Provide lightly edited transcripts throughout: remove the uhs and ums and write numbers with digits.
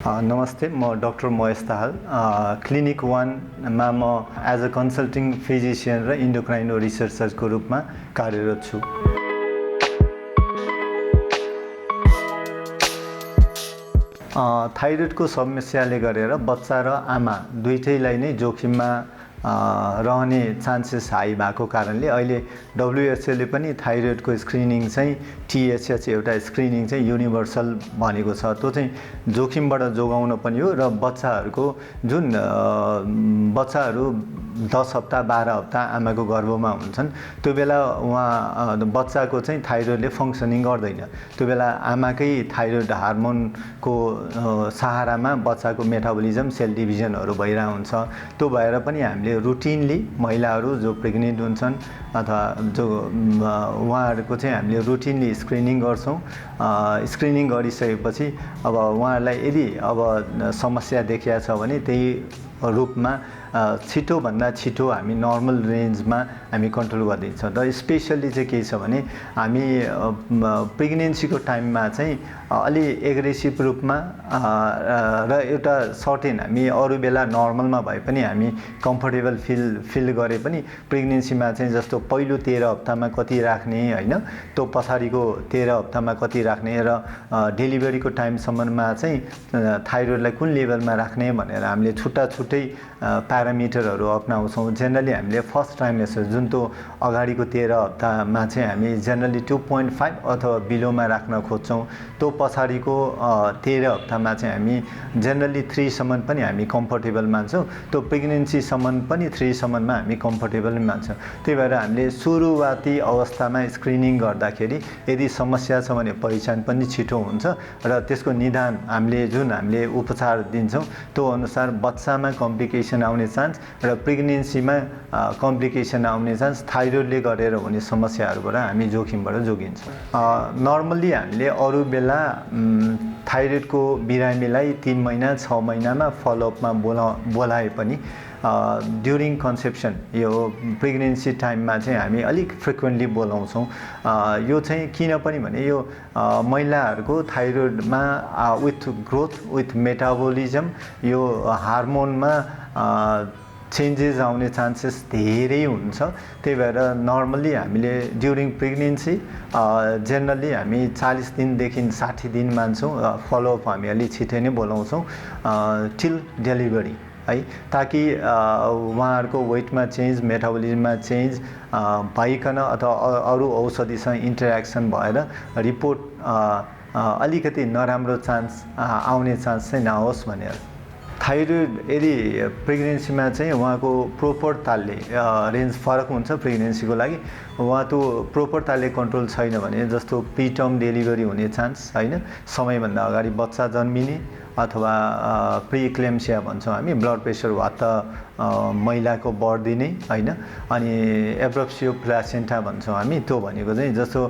नमस्ते, म doctor Mahesh Dahal clinic 1 मा म एज अ कन्सल्टिङ फिजिशियन र इन्डोक्राइनो रिसर्चरको रूपमा कार्यरत छु। थाइरोइडको समस्याले गरेर बच्चा र आमा दुईटैलाई नै जोखिममा रहने चान्सेस हाई भएको कारणले अहिले WHO ले पनि थाइरोइडको स्क्रिनिङ चाहिँ TSH एउटा स्क्रिनिङ चाहिँ युनिभर्सल भनेको छ। त्यो चाहिँ जोखिमबाट जोगाउन पनि हो र बच्चाहरूको जुन बच्चाहरू 10 हप्ता 12 हप्ता आमाको गर्भमा हुन्छन् त्यो बेला बच्चाको चाहिँ थाइरोइडले फङ्क्सनिङ गर्दैन। त्यो बेला आमाकै थाइरोइड हार्मोनको सहारामा बच्चाको मेटाबोलिजम सेल डिभिजनहरू भइरहेको हुन्छ। त्यो भएर पनि हामीले रुटिनली महिलाहरू जो प्रेग्नेन्ट हुन्छन् अथवा जो उहाँहरूको चाहिँ हामीले रुटिनली स्क्रिनिङ गर्छौँ। स्क्रिनिङ गरिसकेपछि अब उहाँहरूलाई यदि अब समस्या देखिया छ भने त्यही रूपमा छिटोभन्दा छिटो हामी नर्मल रेन्जमा हामी कन्ट्रोल गरिदिन्छौँ। र स्पेसल्ली चाहिँ के छ भने हामी प्रेग्नेन्सीको टाइममा चाहिँ अलि एग्रेसिभ रूपमा र एउटा सर्टेन हामी अरू बेला नर्मलमा भए पनि हामी कम्फर्टेबल फिल गरे पनि प्रेग्नेन्सीमा चाहिँ जस्तो पहिलो 13 हप्तामा कति राख्ने होइन, त्यो पछाडिको 13 हप्तामा कति राख्ने र डेलिभरीको टाइमसम्ममा चाहिँ थाइरोइडलाई कुन लेभलमा राख्ने भनेर हामीले छुट्टै प्यारामिटरहरू अपनाउँछौँ। जेनरली हामीले फर्स्ट ट्राइमेस्टर जुन त्यो अगाडिको 13 हप्तामा चाहिँ हामी जेनरली 2.5 अथवा बिलोमा राख्न खोज्छौँ। त्यो पछाडिको 13 हप्तामा चाहिँ हामी जेनरली 3 सम्म पनि हामी कम्फर्टेबल मान्छौँ। त्यो प्रेग्नेन्सीसम्म पनि 3 सम्ममा हामी कम्फर्टेबल मान्छौँ। त्यही भएर हामीले सुरुवाती अवस्थामा स्क्रिनिङ गर्दाखेरि यदि समस्या छ भने पहिचान पनि छिटो हुन्छ र त्यसको निदान हामीले उपचार दिन्छौँ त्यो अनुसार बच्चामा कम्प्लिकेसन आउने चान्स र प्रेग्नेन्सीमा कम्प्लिकेसन आउने चान्स थाइरोइडले गरेर हुने समस्याहरूबाट हामी जोखिमबाट जोगिन्छौँ। नर्मल्ली हामीले अरू बेला थाइरोइडको बिरामीलाई 3 महिना 6 महिनामा फलोअपमा बोलाए पनि ड्युरिङ कन्सेप्सन यो प्रेग्नेन्सी टाइममा चाहिँ हामी अलिक फ्रिक्वेन्टली बोलाउँछौँ। यो चाहिँ किन पनि भने यो महिलाहरूको थाइरोइडमा विथ ग्रोथ विथ मेटाबोलिजम यो हार्मोनमा चेन्जेस आउने चान्सेस धेरै हुन्छ। त्यही भएर नर्मल्ली हामीले ड्युरिङ प्रेग्नेन्सी जेनरली हामी 40 दिनदेखि 60 दिन मान्छौँ। फलोअप हामी अलि छिटै नै बोलाउँछौँ टिल डेलिभरी है, ताकि उहाँहरूको वेटमा चेन्ज मेटाबोलिजममा चेन्ज भइकन अथवा अरू औषधिसँग इन्टरेक्सन भएर रिपोर्ट अलिकति नराम्रो चान्स आउने चान्स चाहिँ नहोस् भनेर। थाइरोइड यदि प्रेग्नेन्सीमा चाहिँ उहाँको प्रोपर तालले रेन्ज फरक हुन्छ प्रेग्नेन्सीको लागि। उहाँ त्यो प्रोपर तालले कन्ट्रोल छैन भने जस्तो प्रिटर्म डेलिभरी हुने चान्स होइन, समयभन्दा अगाडि बच्चा जन्मिने अथवा प्रिक्लेम्सिया भन्छौँ हामी, ब्लड प्रेसर वा त महिलाको बढ्दिने होइन, अनि एब्रप्सियो प्लासेन्टा भन्छौँ हामी। त्यो भनेको चाहिँ जस्तो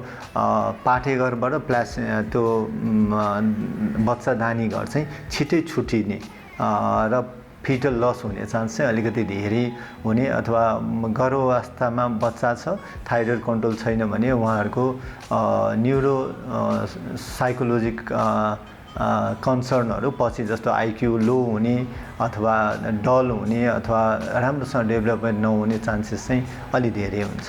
पाठेघरबाट त्यो बच्चा दानी घर चाहिँ छिटै छुटिने र फिटल लस हुने चान्स चाहिँ अलिकति धेरै हुने, अथवा गर्भावस्थामा बच्चा छ थाइरोइड कन्ट्रोल छैन भने उहाँहरूको न्युरो साइकोलोजिक कन्सर्नहरू पछि जस्तो IQ लो हुने अथवा डल हुने अथवा राम्रोसँग डेभलपमेन्ट नहुने चान्सेस चाहिँ अलि धेरै हुन्छ।